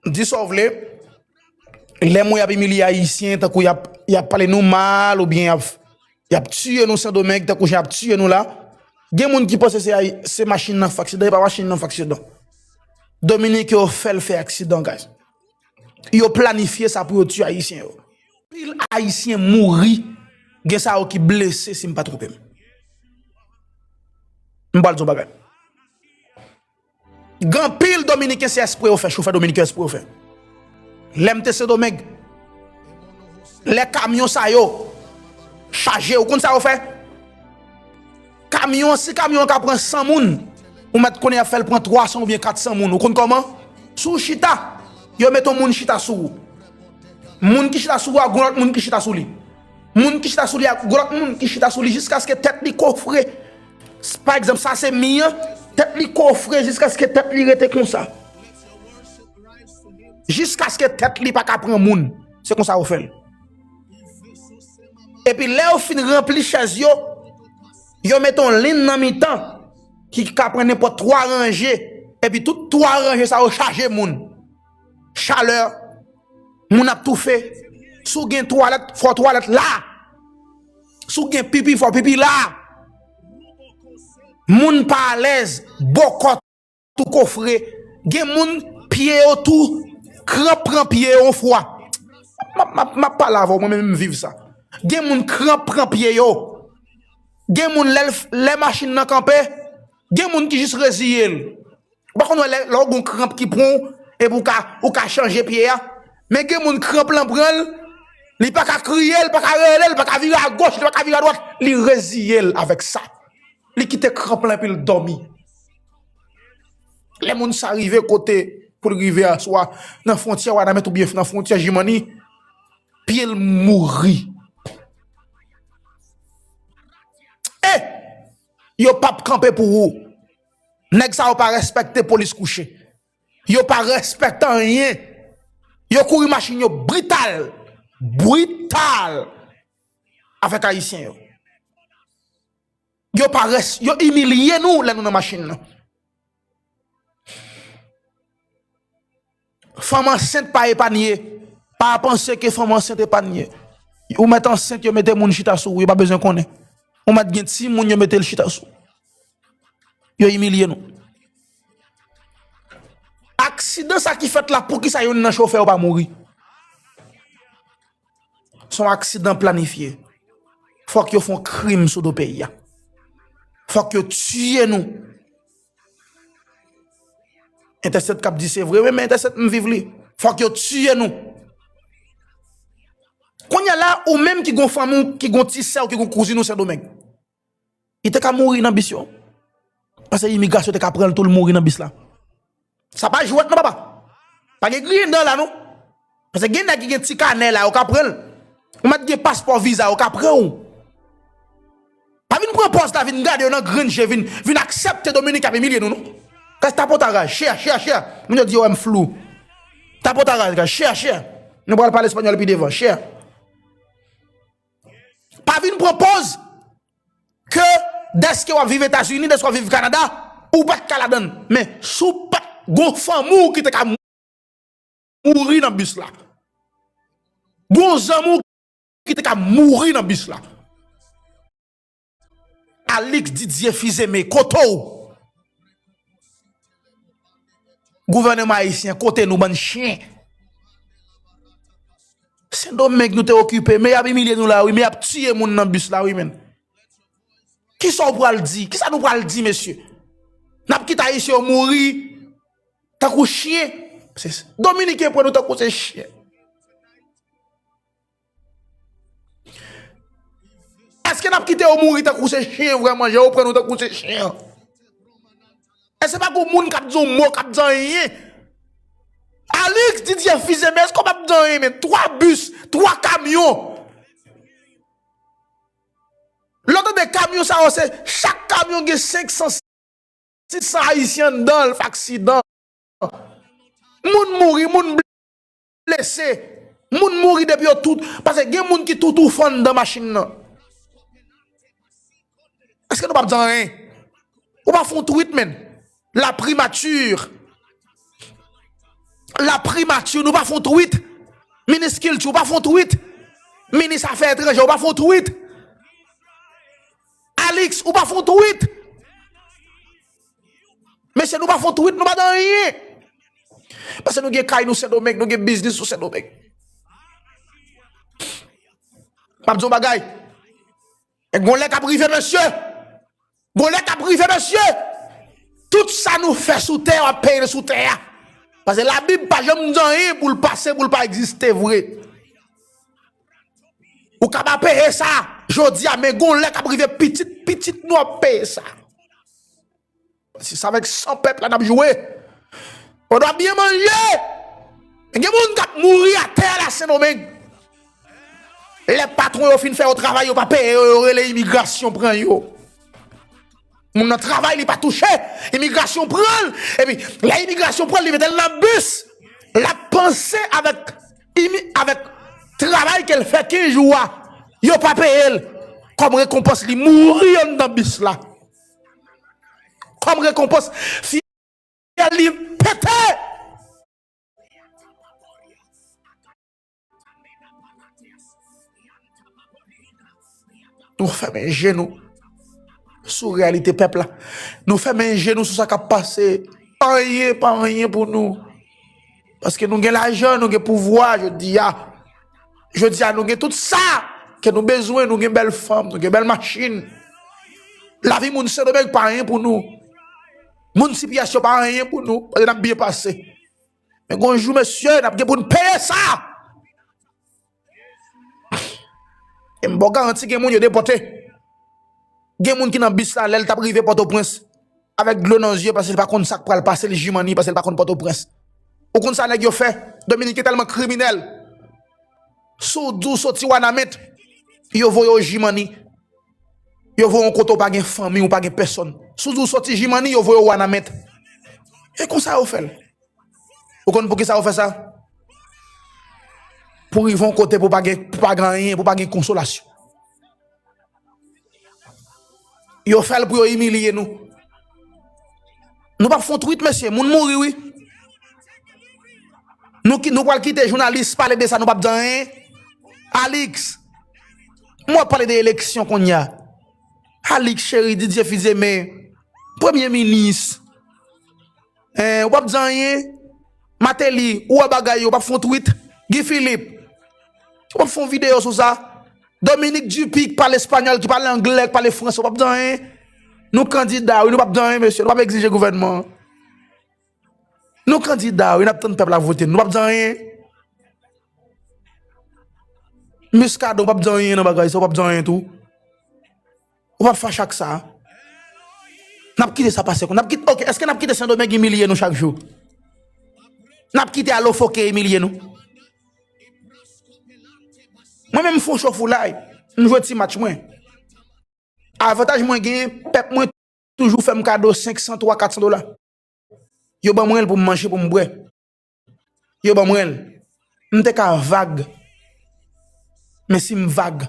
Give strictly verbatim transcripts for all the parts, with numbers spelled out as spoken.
di sa w vle, lè moun y ap imilye Ayisyen, tankou y ap, y ap pale nou mal, oubyen y ap, y ap tiye nou Sendomeng, tankou jan y ap tiye nou la, gen moun ki panse se Ayi-, se machin nan fè aksidan, e pa machin nan fè aksidan. Dominiken yo fè l fè aksidan, guys. Yo planifye sa pou yo tiye Ayisyen yo. Pil Ayisyen mouri, gen sa yo ki blese, si m pa twonpe m. M pral di yon bagay. Gen anpil Dominiken se espre yo fè, chofè Dominiken espre yo fè. Lè m te Sendomeng, lè kamyon sa yo chaje, ou konn sa yo fè? Kamyon, si kamyon an ka pran san moun, ou mèt konnen y ap fè l pran twa san oubyen kat san moun. Ou konn kòman? Si w chita, yo mete yon moun chita sou ou. Moun ki chita sou ou a, gon lòt moun ki chita sou li. Moun ki chita sou li a, gon lòt moun ki chita sou li jiskaske tèt li kofre. S-, pa egzanp, sa se mi an, tèt li kofre jiskaske tèt li rete konsa. Jiskaske tèt li pa ka pran moun. Se konsa yo fè l. Epi lè yo fin ranpli chèz yo, yo mete yon liy nan mitan ki ka pran nenpòt twa ranje. Epi tout twa ranje sa yo chaje moun. Chalè, moun ap toufe. Si w gen twalèt, fò twalèt la. Si w gen pipi, fò pipi la. Moun pa alèz, bòkò tou kofre. Gen moun pye yo tou, kranp pran pye yo yon fwa. M ap, m ap, m ap pale avè w, mwen menm m viv sa. Gen moun kranp pran pye yo. Gen moun lè l f-, lè machin nan kanpe, gen moun ki jis reziye l. Ou pa konn wè lè, lè w gon kranp ki pran w, epi ou ka, ou ka chanje pye a. Men gen moun kranp lan pran l, li pa ka kriye, li pa ka rele, li pa ka vire agoch, li pa ka vire adwat, li reziye l avèk sa. Li kite kranp lan epi l dòmi. Lè moun sa rive kote pou l rive aswa, nan fwontyè Wanament oubyen nan fwontyè Jimani, pye l mouri. E yo p ap kanpe pou ou. Nèg sa yo pa respekte polis kouche. Yo pa respekte anyen. Yo kouri machin yo brital. Brital. Avèk Ayisyen yo. Yo pa res-, yo imilye nou lè nou nan machin nan. Fanm ansent pa epanye. Pa panse ke fanm ansent epanye. Ou mèt ansent, yo mete moun chita sou ou, yo pa bezwen konnen. Ou mèt gen timoun, yo mete l chita sou ou. Yo imilye nou. Aksidan sa ki fèt la, poukisa youn nan chofè yo pa mouri? Se yon aksidan planifye. Fòk yo fè yon krim sou do peyi a. Fòk yo tiye nou. Entèsèt k ap di se vre, wi, men Entèsèt m viv li. Fòk yo tiye nou. Kounye a la, ou menm ki gon fanmi w, ki gon ti sè w, ki gon kouzin ou Sendomeng. Li te ka mouri nan bis yo. Paske imigrasyon te ka pran l tou, l mouri nan bis la. Sa pa jwèt non, papa. Pa gen griyen dan la non. Paske gen nèg ki gen ti kanè la, yo ka pran l. Ou mèt gen paspò, viza, yo ka pran w. Pa vin pran pòz la, vin gade yo nan grenn je, vin, vin aksepte Dominiken ap imilye nou non. Kè tapotaraj, share, share, share. Moun yo di yo wè m flou. Tapotaraj, guys, share, share. Nou pral pale espanyòl pi devan, share. Pa vin pran pòz ke dèske w ap viv Etazini, dèske w ap viv Kanada, ou pa t ka ladann. Men, si w pa t gon fanmi w ki te ka mouri nan bis la, gon zanmi w ki te ka mouri nan bis la. Alix Didier Fils-Aimé, kote w? Gouvènman ayisyen, kote nou, bann chen? Sendomeng nou te okipe, men y ap imilye nou la, wi, men y ap tiye moun nan bis la, wi, menn. Kisa w pral di? Kisa nou pral di, mesye? N ap kite ayisyen yo mouri tankou chen? Se, Dominiken pran nou tankou se chen. Èske n ap kite yo mouri tankou se chen vrèman, jan yo pran nou tankou se chen an? Èske pa gon moun k ap di yon mo, k ap di anyen? Alix Didier Fils-Aimé, èske w p ap di anyen, men twa bis, twa kamyon. Lè w tande kamyon sa yo, se chak kamyon gen senk san, sis san ayisyen anndan l, fè aksidan. Moun mouri, moun blese. Moun mouri depi yo tou, paske gen moun ki tou toufe anndan machin nan. Èske nou p ap di anyen? Ou pa fè yon tweet, menn. La primature. Laprimati, nou pa fè yon tweet. Minis kilti, ou pa fè yon tweet. Minis afè etranje, ou pa fè yon tweet. Alix, ou pa fè yon tweet. Mesye, nou pa fè yon tweet, nou pa di anyen. Paske nou gen kay nou Sendomeng, nou gen biznis nou Sendomeng. M ap di yon bagay. E gon lè k ap rive, mesye. Gon lè k ap rive, mesye. Tout sa nou fè sou tè, w ap peye l sou tè a. Paske Labib pa janm di anyen pou l pase, pou l pa egziste vre. Ou ka pa peye sa jodi a, men gon lè k ap rive, pitit pitit nou ap peye sa. Se avèk san pèp la n ap jwe. Ou dwe byen manje. Gen moun k ap mouri atè a la Sendomeng. Lè patwon yo fin fè yo travay, yo pa peye yo, yo rele imigrasyon pran yo. Moun nan travay, li pa touche, imigrasyon pran l. Epi, lè imigrasyon pran l, li mete l nan bis. L ap panse avèk, imi- avèk travay ke l fè kenz jou a. Yo pa peye l. Kòm rekonpans, li mouri anndan bis la. Kòm rekonpans, fyèl li pete. Nou fèmen je nou sou reyalite pèp la. Nou fèmen je nou sou sa k ap pase. Anyen pa anyen pou nou. Paske nou gen lajan, nou gen pouvwa jodi a. Jodi a, nou gen tout sa ke nou bezwen. Nou gen bèl fanm, nou gen bèl machin. Lavi moun Sendomeng pa anyen pou nou. Moun C P S yo pa anyen pou nou. Paske n ap byen pase. Men gon jou, mesye, n ap gen pou n peye sa. E m ba w garanti, gen moun yo depòte. Gen moun ki nan bis la, lè l t ap rive Pòtoprens, avèk dlo nan zye, paske l pa konn sa k pral pase l, jimani, paske l pa konn Pòtoprens. Ou konn sa nèg yo fè? Dominiken tèlman kriminèl. Si w di w soti Wanament, yo voye w jimani. Yo voye w yon kote w pa gen fanmi, w pa gen pèsòn. Si w di w soti jimani, yo voye w Wanament. E konsa yo fè l. Ou konn poukisa yo fè sa? Pou rive yon kote pou pa gen, pou pa gen anyen, pou pa gen konsolasyon. Yo fè l pou yo imilye nou. Nou p ap fè yon tweet, mesye. Moun mouri, wi. Nou, ki- nou pral kite jounalis pale de sa, nou p ap di anyen. Alix, mwen ap pale de eleksyon kounye a. Alix, Cheri, Didier Fils-Aimé, premye minis. Eh, ou p ap di anyen. Martelly, ou wè bagay yo, ou p ap fè yon tweet. Guy Philippe, ou p ap fè yon videyo sou sa. Dominique Dupuy, ki pale espanyòl, ki pale anglè, ki pale fransè, ou p ap di anyen. Nou kandida, wi, nou p ap di anyen, mesye. Nou p ap egzije gouvènman an. Nou kandida, wi, n ap tann pèp la vote nou. Nou p ap di anyen. Muscadin, ou p ap di anyen nan bagay sa, ou p ap di anyen tou. Ou p ap fache ak sa. N ap kite sa pase kon. N ap kite, ok, èske n ap kite Sendomeng imilye nou chak jou? N ap kite Alofoke imilye nou? Mwen menm, m fè yon cho foulay. M jwe ti match mwen. Avantaj mwen genyen, pèp mwen toujou fè m kado senk san, twa, kat san dola. Yo ban mwen l pou m manje, pou m bwè. Yo ban mwen l. M te ka vag. Men si m vag,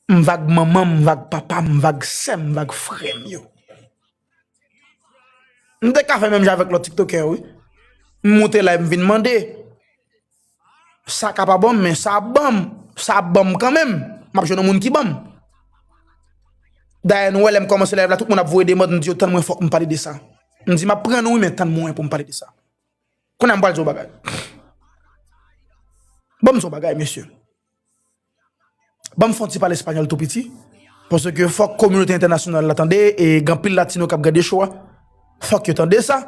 m vag manman m, m vag papa m, m vag sè m, m vag frè m yo. M te ka fè menm jan avèk lòt tiktokè yo, wi. M moute live, m vin mande. Sa ka pa bon, men sa ap ban m. Sa ap ban m kanmenm. M ap jwenn yon moun ki ban m. Dayè, nou wè, lè m kòmanse live la, tout moun ap voye demann, m di yo, tann mwen, fòk m pale de sa. M di, m ap pran nou, wi, men tann mwen pou m pale de sa. Kounye a, m pral di yon bagay. Ban m di yon bagay, mesye. Ban m fè yon ti pale espanyòl tou piti. Paske fòk kominote entènasyonal la tande, e gen anpil latino k ap gade show a. Fòk yo tande sa.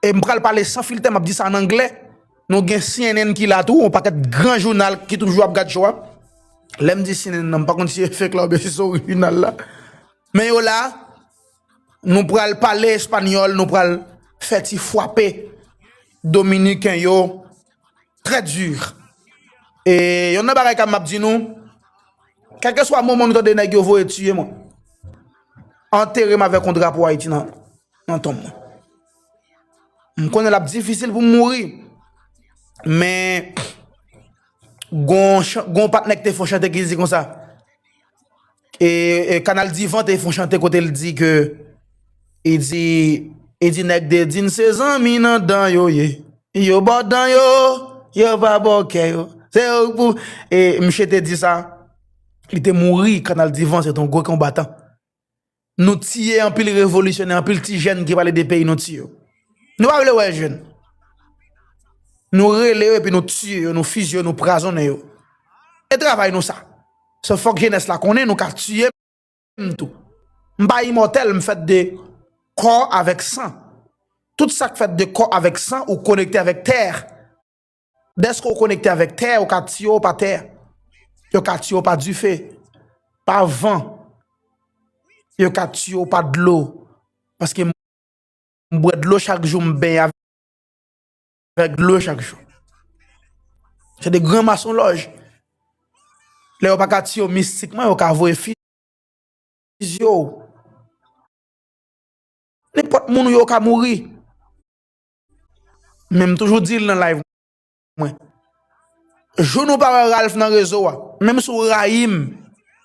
E m pral pale san filtè, m ap di sa an anglè. Nou gen C N N ki la tou, yon pakèt gran jounal ki toujou ap gad show a. Lè m di C N N nan, m pa konn si e fake la oubyen si se orijinal la. Men yo la, nou pral pale espanyòl, nou pral fè ti frape dominiken yo. Trè di. E yonn nan bagay k ap m ap di nou, kèlkeswa moman nou tande nèg yo voye tiye mwen, antere m avèk yon drapo Ayiti nan, nan tonm mwen. M konnen l ap difisil pou m mouri, men gon, ch- gon patnè k te fè yon chante ki di konsa, e, e Kanal Divan te fè yon chante kote l di ke, e di, e di nèg Dedin se zanmi nan dan yo ye. Yo ba w dan yo, yo pa ba w kè yo. Se yo k pou. E misye te di sa, li te mouri, Kanal Divan, se te yon gwo konbatan. Nou tiye anpil revolisyonè, anpil ti jèn ki pale de peyi, nou tiye yo. Nou pa vle wè jèn. Nou rele yo epi nou tiye yo, nou fizye yo, nou prazonnen yo. E travay nou sa. Se fòk jenès la konnen nou ka tiye m tou. M pa imòtèl, m fèt de kò avèk san. Tout sa k fèt de kò avèk san, ou konekte avèk tè. Dèske ou konekte avèk tè, yo ka tiye w pa tè. Yo ka tiye w pa dife, pa van. Yo ka tiye w pa dlo. Paske m bwè dlo chak jou, m benyen avèk dlo chak jou. Se de gran masonlòj. Lè yo pa ka tiye w mistikman, yo ka voye fizye w. Nenpòt moun ou ye, w ka mouri. Men m toujou di l nan live mwen. Jou nou pa wè Ralph nan rezo a, menm si w rayi m,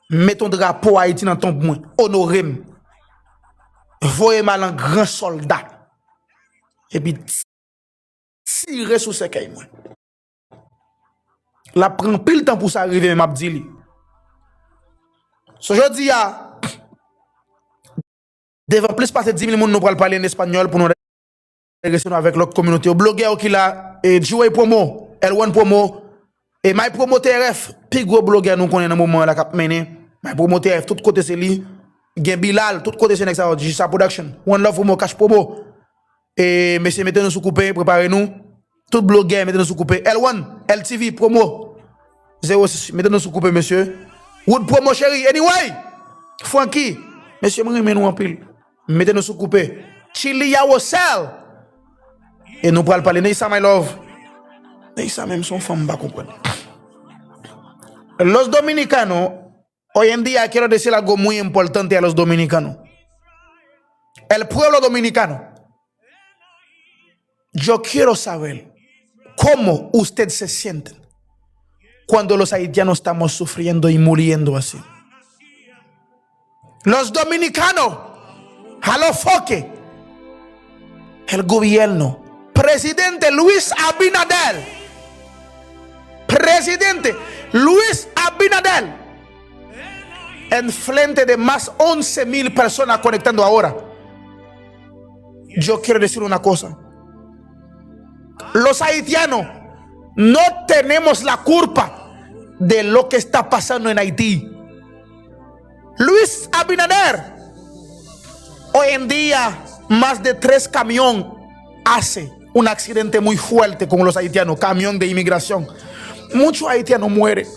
met yon drapo Ayiti nan tonb mwen, onore m. Voye m al an gran sòlda. Epi tire sou sèkèy mwen. L ap pran anpil tan pou sa rive, men m ap di li. So, jodi a, devan plis pase dis mil moun, nou pral pale an espanyòl pou nou adrese nou avèk lòt kominote yo. Blogè yo ki la, e, Djouway Promo, L one Promo, e My Promo T R F, pi gwo blogè nou konnen nan moman an la k ap mennen. My Promo T R F, tout kote se li. Gen Bilal, tout kote se nèg sa yo, Jisa Production, One Love Promo, Cash Promo. E, mesye, mete nou sou koupe, prepare nou. Tout blogè, mete nou sou koupe. L one, L T V, Promo. Zewo sis, mete nou sou koupe, mesye. Wood Promo, cheri, anyway. Francky, mesye, mwen renmen nou anpil. Mete nou sou koupe. Chili Yawosel. E nou pral pale. Neisa, my love. Neisa, menm se yon fanm m pa konprann. Los Dominicanos, hoy en día quiero decir algo muy importante a los dominicanos. El pueblo dominicano, yo quiero saber cómo usted se siente cuando los haitianos estamos sufriendo y muriendo así. Los dominicanos, a los foques, el gobierno, presidente Luis Abinader, presidente Luis Abinader, enfrente de más once mil personas conectando ahora. Yo quiero decir una cosa. Los haitianos no tenemos la culpa de lo que está pasando en Haití. Luis Abinader, hoy en día, más de tres camión hace un accidente muy fuerte con los haitianos, camión de inmigración. Muchos haitianos mueren.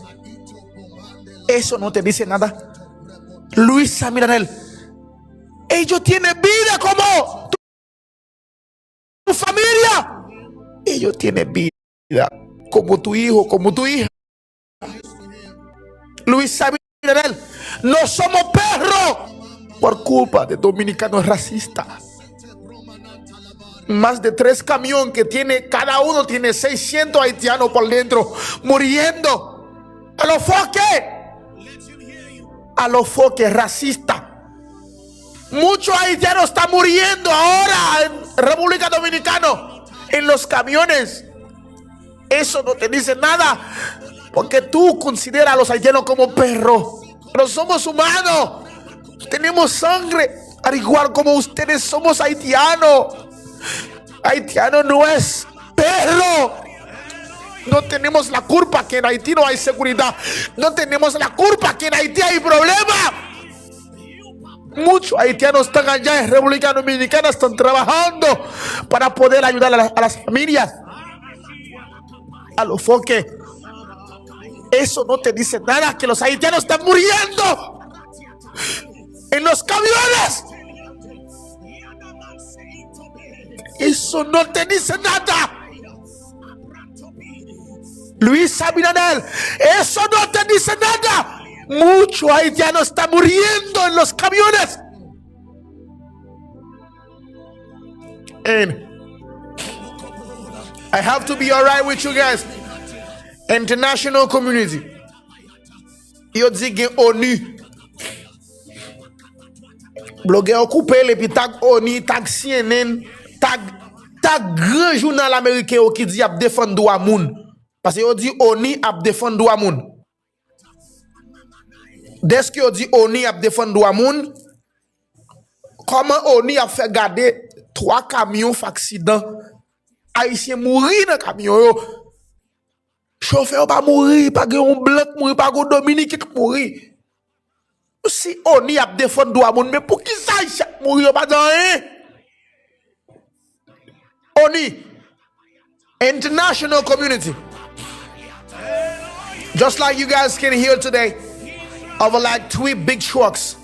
Eso no te dice nada. Luis Abinader, ellos tienen vida como tu familia. Ellos tienen vida como tu hijo, como tu hija. Luis Abinader, no somos perros por culpa de dominicanos racistas. Más de tres camión que tiene, cada uno tiene seiscientos haitianos por dentro muriendo. A los foques, a los foques racistas. Muchos haitianos están muriendo ahora en República Dominicana, en los camiones. Eso no te dice nada, porque tú consideras a los haitianos como perros. Pero somos humanos, tenemos sangre, al igual como ustedes somos haitianos. Haitiano no es perro. No tenemos la culpa que en Haití no hay seguridad. No tenemos la culpa que en Haití hay problema. Muchos haitianos están allá en República Dominicana, están trabajando para poder ayudar a, la- a las familias. A los foques. Eso no te dice nada, que los haitianos están muriendo en los camiones. Eso no te dice nada. Luis Abinader, eso no te dice nada. Muchos haitianos están muriendo en los camiones. And I have to be alright with you guys. International community. Yo di gen ONU. Blogè yo koupe l epi tag ONU, tag C N N, tag Chak gran jounal ameriken yo ki di y ap defann dwa moun. Paske yo di ONI ap defann dwa moun. Dèske yo di ONI ap defann dwa moun, kòman ONI ap fè gade twa kamyon fè aksidan? Ayisyen mouri nan kamyon yo. Chofè yo pa mouri, pa gen yon blan k mouri, pa gen yon dominiken k mouri. Si ONI ap defann dwa moun, men poukisa Ayisyen ap mouri, yo pa di anyen? ONI, international community. Just like you guys can hear today, over like three big trucks.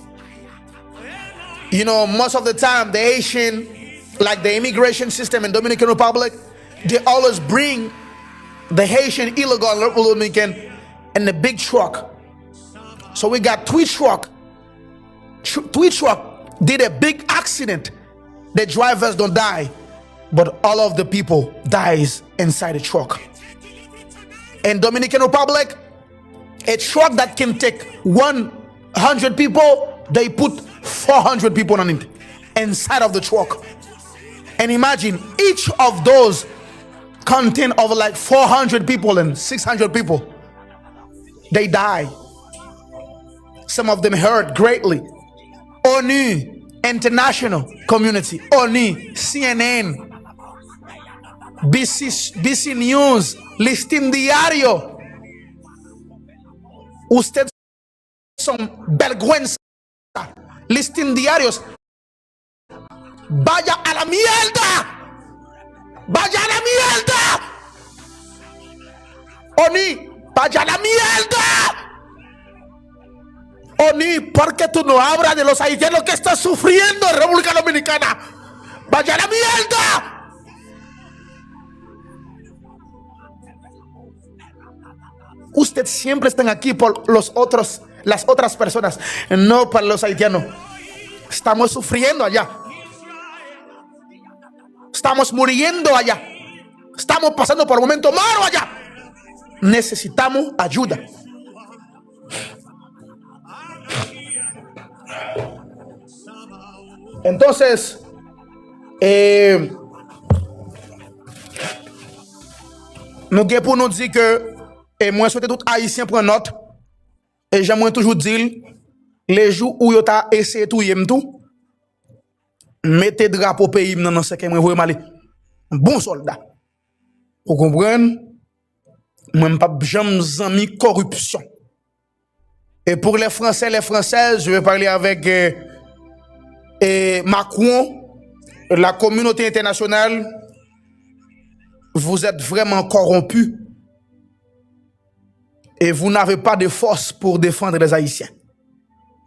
You know, most of the time, the Haitian, like the immigration system in Dominican Republic, they always bring the Haitian illegal Dominican in the big truck. So we got three truck. Tr- three truck did a big accident. The drivers don't die, but all of the people dies inside the truck. In Dominican Republic, a truck that can take one hundred people, they put four hundred people on it inside of the truck. And imagine each of those contain over like four hundred people and six hundred people. They die. Some of them hurt greatly. ONI, international community, ONI, C N N, B C, B C News, Listín Diario. Ustedes son vergüenza. Listín Diarios. Vaya a la mierda. Vaya a la mierda. ONI, vaya a la mierda. ONI, ¿por qué tú no hablas de los haitianos que están sufriendo en República Dominicana? Vaya a la mierda. Usted siempre están aquí por los otros, las otras personas, no para los haitianos. Estamos sufriendo allá. Estamos muriendo allá. Estamos pasando por un momento malo allá. Necesitamos ayuda. Entonces, eh, nou gen pou nou di ke, e mwen swete tout Ayisyen pran nòt, e jan mwen toujou di l, lejou ou yo ta eseye touye m tou, mete drapo peyi m nan nan sèkèy mwen, voye m ale. Bon sòlda. Ou konprann? Mwen m p ap janm zanmi koripsyon. Et pour les Français, les Françaises, je vais parler avec euh, euh, Macron, la communauté internationale, vous êtes vraiment corrompus et vous n'avez pas de force pour défendre les Haïtiens.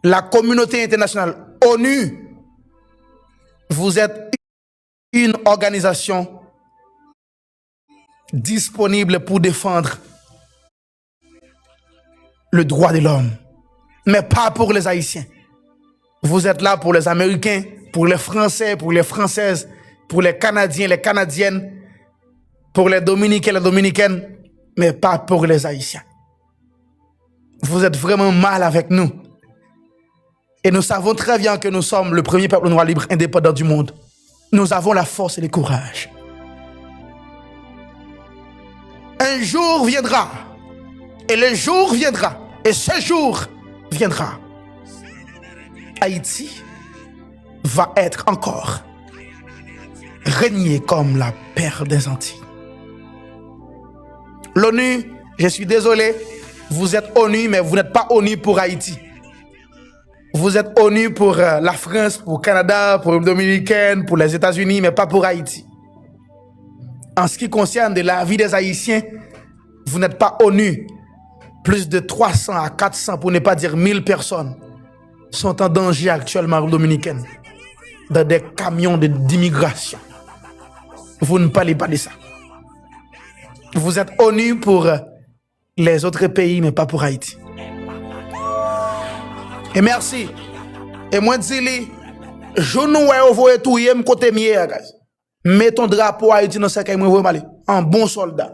La communauté internationale, ONU, vous êtes une organisation disponible pour défendre le droit de l'homme, mais pas pour les Haïtiens. Vous êtes là pour les Américains, pour les Français, pour les Françaises, pour les Canadiens, les Canadiennes, pour les Dominicains, les Dominicaines, mais pas pour les Haïtiens. Vous êtes vraiment mal avec nous. Et nous savons très bien que nous sommes le premier peuple noir libre indépendant du monde. Nous avons la force et le courage. Un jour viendra, et le jour viendra, et ce jour viendra. Haïti va être encore régné comme la perle des Antilles. L'ONU, je suis désolé, vous êtes ONU, mais vous n'êtes pas ONU pour Haïti. Vous êtes ONU pour euh, la France, pour Canada, pour République Dominicaine, pour les États-Unis, mais pas pour Haïti. En ce qui concerne de la vie des Haïtiens, vous n'êtes pas ONU. Plus de trois cents à quatre cents, pour ne pas dire mille personnes, sont en danger actuellement en République dominicaine, dans des camions de- d'immigration. Vous ne parlez pas de ça. Vous êtes ONU pour euh, les autres pays, mais pas pour Haïti. E mèsi. E mwen di li, jou nou wè yo voye touye m kote m ye a, guys. Met yon drapo Ayiti nan sèkèy mwen, voye m ale. An bon sòlda.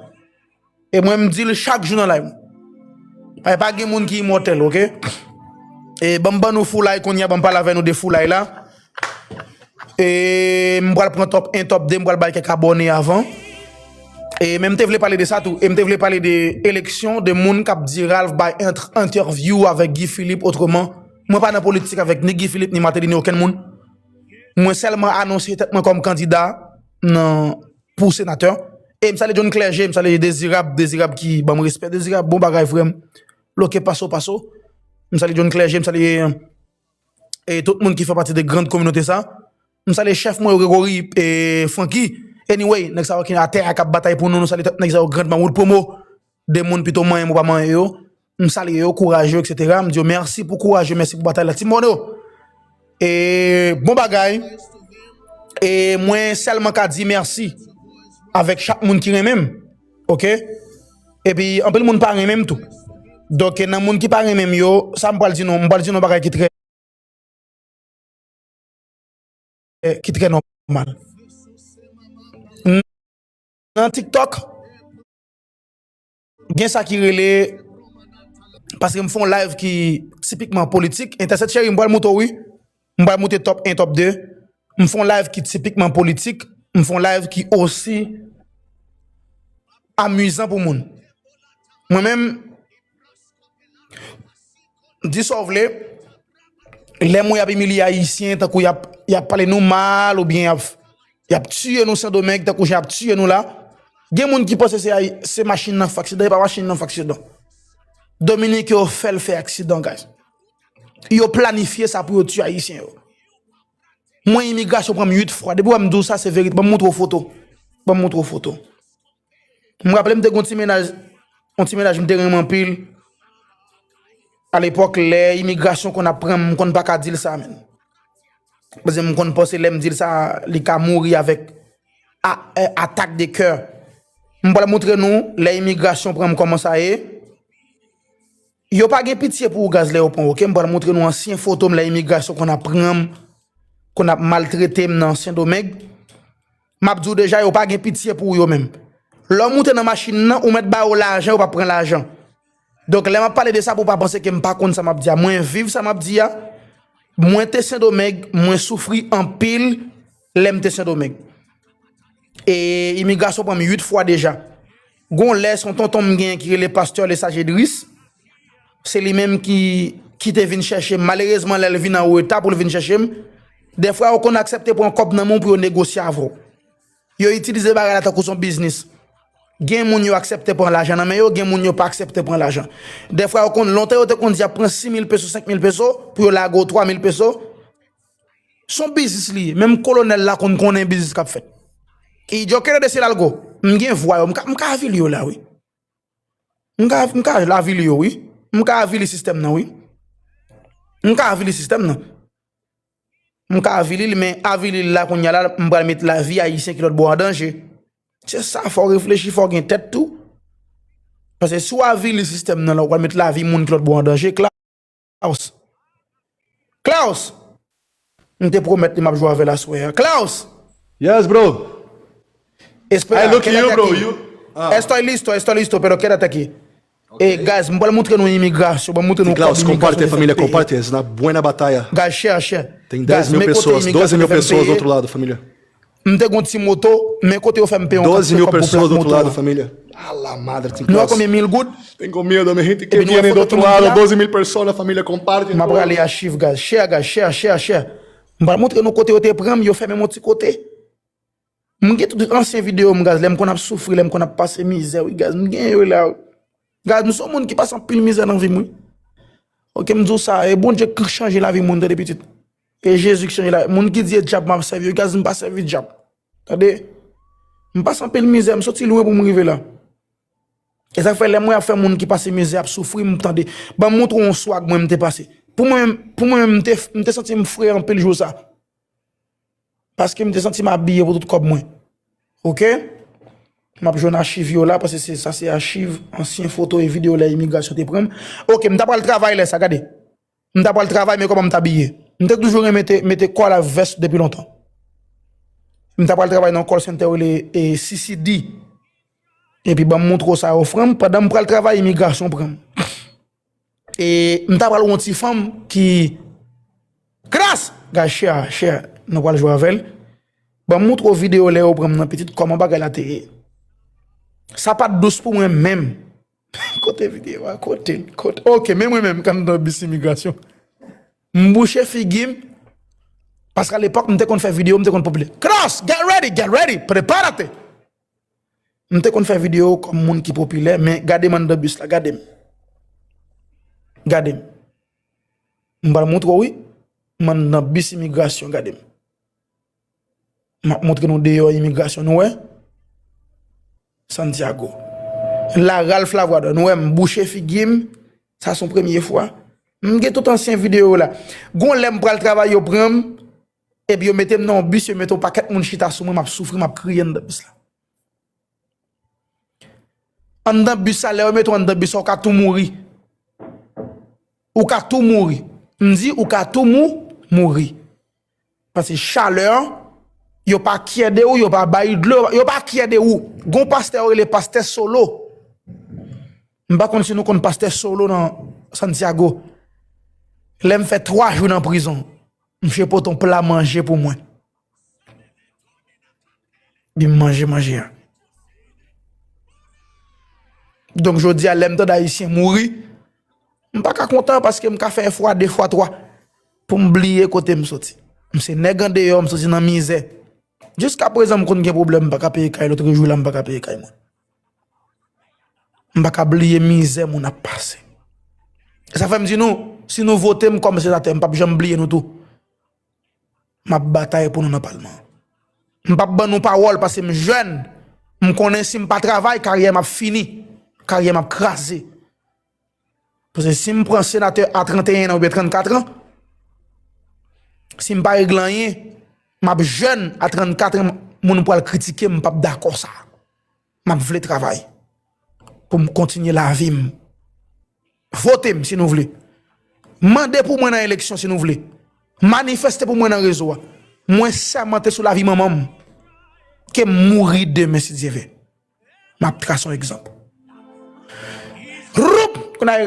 E mwen, m di l chak jou nan live mwen. Pa, pa gen moun ki imòtèl, oke? E ban m ban nou foulay kounye a, ban m pale avè nou de foulay la. E m pral pran top en, top de, m pral bay kèk abòne avan. E men m te vle pale de sa tou. E m te vle pale de eleksyon, de moun k ap di Ralph bay ent- entèvyou avèk Guy Philippe. Otreman, mwen pa nan politik avèk ni Guy Philippe ni Martelly ni okenn moun. Mwen sèlman anonse tèt mwen kòm kandida nan, pou senatè. E m salye John Clergé, m salye Dezirab, Dezirab ki ban m respè. Dezirab, bon bagay, frè m. Loke paso, paso. M salye John Clergé, m salye, e, tout moun ki fè pati de grand kominote sa. M salye chèf mwen yo, Gregory, e, Francky. Anyway, nèg sa yo ki atè a k ap batay pou nou, nou salye tout nèg sa yo grandman. Wood Promo, de moun pito manyen m ou pa manyen yo. M salye yo, kouraj yo, et cetera. M di yo mèsi pou kouraj yo, mèsi pou batay la. Ti Mono, e, bon bagay. E mwen sèlman ka di mèsi avèk chak moun ki renmen m. Oke? Epi, anpil moun pa renmen m tou. Donk, nan moun ki pa renmen m yo, sa m pral di nou, m pral di nou bagay ki trè, ki trè nòmal. Nan TikTok, gen sa ki rele, paske m fè yon live ki tipikman politik. Entèsèt cheri, m pral moute w, wi. M pral moute top en, top de. M fè yon live ki tipikman politik. M fè yon live ki osi amizan pou moun. Mwen menm, di sa w vle, lè m wè y ap imilye Ayisyen, tankou y ap, y ap pale nou mal, oubyen y ap, y ap tiye nou Sendomeng, tankou jan y ap tiye nou la, gen moun ki panse se Ayi-, se machin nan fè aksidan, e pa machin nan fè aksidan. Dominik yo fè l fè aksidan, guys. Yo planifye sa pou yo tiye Ayisyen yo. Mwen, imigrasyon pran m uit fwa. Depi w wè m di w sa, se verite. Ban m montre w foto. Ban m montre w foto. M raple m te gen yon ti mennaj, yon ti mennaj m te renmen anpil. Alepòk, lè imigrasyon konn ap pran m, m konn pa ka di l sa, menn. Paske m konn panse lè m di l sa, li ka mouri avèk a-, e, atak de kè. M pral montre nou, lè imigrasyon pran m, kòman sa ye. Yo pa gen pitye pou ou, guys, lè yo pran w, oke? M pral montre nou ansyen foto m lè imigrasyon konn ap pran m, konn ap maltrete m nan Sendomeng. M ap di w deja, yo pa gen pitye pou ou yo menm. Lè w moute nan machin nan, ou mèt ba yo lajan, yo p ap pran lajan. Donk, lè m ap pale de sa, pou w pa panse ke m pa konn sa m ap di a. Mwen viv sa m ap di a. Mwen te Sendomeng, mwen soufri anpil lè m te Sendomeng. E imigrasyon pran m uit fwa deja. Gon lè, se yon tonton m genyen ki rele pastè Lesage Edris. Se li menm ki, ki te vin chèche m. Malerezman, lè l vin an reta pou l vin chèche m, dèfwa yo konn aksepte pran kòb nan men w pou yo negosye avè w. Yo itilize bagay la tankou se yon biznis. Gen moun yo aksepte pran lajan nan men yo, gen moun yo pa aksepte pran lajan. Dèfwa yo konn, lontan yo te konn di y ap pran sis mil peso, senk mil peso, pou yo lage w twa mil peso. Se yon biznis li ye. Menm kolonèl la konn konnen biznis k ap fèt. E yo kere de se lalgo. M gen vwa yo. M ka, m ka avili yo la, wi. M ka, m ka avili yo, wi. M ka avili sistèm nan, wi. M ka avili sistèm nan. M ka avili l, men avili l la kounye a la, m pral met lavi Ayisyen ki lòt bò an danje. Se sa, fò w reflechi, fò w gen tèt tou. Paske si w avili sistèm nan la, w pral met lavi moun ki lòt bò an danje. Klaus. Klaus! M te pwomèt li m ap jwe avè l aswè a. Klaus! Yes, bro. Espera, I look you, quédate bro. Aquí. You. Ah. Estoy listo, estoy listo, pero quédate aquí. Eh, guys, m pral montre nou imigrasyon, m pral montre nou Klaus, kòb imigrasyon comparte, te fè família, m peye. Comparte. Essa é uma buena batalha. Guys, share, share. Tem dez mil pessoas, doze mil pessoas do outro lado, família. M te gon ti moto, men kote yo fè m peye yon doze mil kòb pou pessoas do outro moto lado, a. Família. A la madre, tem Nou wè Klaus. Konbyen mil goud? Tem comida, minha gente que Epi nou wè viene do foto outro tout moun lado, ki la. doze mil pessoas na família, compartilha. M ap rale achiv, guys. Share, guys, share, share, share. M pral montre nou kote yo te pran m, yo fèmen m yon ti kote. M gen tout ansyen videyo m, guys, lè m konn ap soufri, lè m konn ap pase mizè, wi, guys. M gen yo la, wi. Guys, m se yon moun ki pase anpil mizè nan vi m, wi. Oke, m di w sa, e Bondye k chanje lavi moun, tande pitit. E Jezi k chanje lavi moun. Ki di e dyab m ap sèvi, guys, m pa sèvi dyab. Tande? M pase anpil mizè, m soti lwen pou m rive la. E sa k fè lè mwen ap fè moun ki pase mizè ap soufri, m tande. Ban m montre w yon swag mwen m te pase. Pou mwen, pou mwen, m te, m te santi m fre anpil jou sa. Paske m te santi m abiye pou tout kòb mwen. Oke? M ap jwenn achiv yo la, paske se, sa se achiv, ansyen foto e videyo lè imigrasyon te pran m. Oke, m ta pral travay lè sa, gade. M ta pral travay, men kòman m t abiye. M te toujou renmen mete, mete kòl ak vès depi lontan. M ta pral travay nan yon call center rele, e, C C D. Epi ban m montre w sa yo ofri m. Pandan m pral travay, imigrasyon pran m. E m ta pral wè yon ti fanm ki, kras! Guys, share, share. nou pral jwe avè l. Ban m montre w videyo lè yo pran m nan pitit, kòman bagay la te ye. Sa pa t dous pou mwen menm. Kote videyo a? Kote l? Kote? Ok, men mwen menm, k anndan bis imigrasyon. M bouche figi m, paske alepòk, m te konn fè videyo, m te konn popilè. Cross, get ready, get ready, prepárate! M te konn fè videyo kòm moun ki popilè, men gade m anndan bis la, gade m. Gade m. M pral montre w, wi. M anndan bis imigrasyon, gade m. M ap montre nou deyò imigrasyon, nou wè? Santiago. La Ralph Lavoie, nou wè m bouche figi m, sa se yon premye fwa. M gen tout ansyen videyo yo la. Gon lè m pral travay, yo pran m, epi yo mete m nan yon bis, yo mete yon pakèt moun chita sou mwen, m ap soufri, m ap kriye anndan bis la. Anndan bis la, lè yo mete w anndan bis la, ou ka tou mouri. Ou ka tou mouri. M di, ou ka tou mou, mouri. Paske chalè, yo pa kyè de ou, yo pa bay dlo, yo pa kyè de ou. Gon pastè yo rele pastè Solo. M pa konn si nou konn pastè Solo nan Santiago. Lè m fè twa jou nan prizon, misye pote yon pla manje pou mwen. Epi m manje manje a. Donk, jodi a, lè m tande Ayisyen mouri, m pa ka kontan paske m ka fè yon fwa, de fwa, twa pou m bliye kote m soti. M se nèg andeyò, m soti nan mizè. Jiska prezan, m konn gen pwoblèm, m pa ka peye kay, lòt jou la, m pa ka peye kay mwen. M pa ka bliye mizè moun ap pase. E sa fè m di nou, si nou vote m kòm senatè, m p ap janm bliye nou tou. M ap batay pou nou nan palman. M p ap ban nou pawòl paske m jèn. M konnen si m pa travay, karyè m ap fini. Karyè m ap kraze. Paske si m pran senatè a trannteyen an oubyen trannkat an, si m pa regle anyen, m ap jèn, a trannkat an, moun pral kritike m, m p ap dakò sa. M ap vle travay pou m kontinye lavi m. Vote m si nou vle. Mande pou mwen nan eleksyon si nou vle. Manifeste pou mwen nan rezo a. Mwen sèmante sou lavi manman m ke m mouri demen si Dye vle. M ap trase yon egzanp. Roup! Kounye a,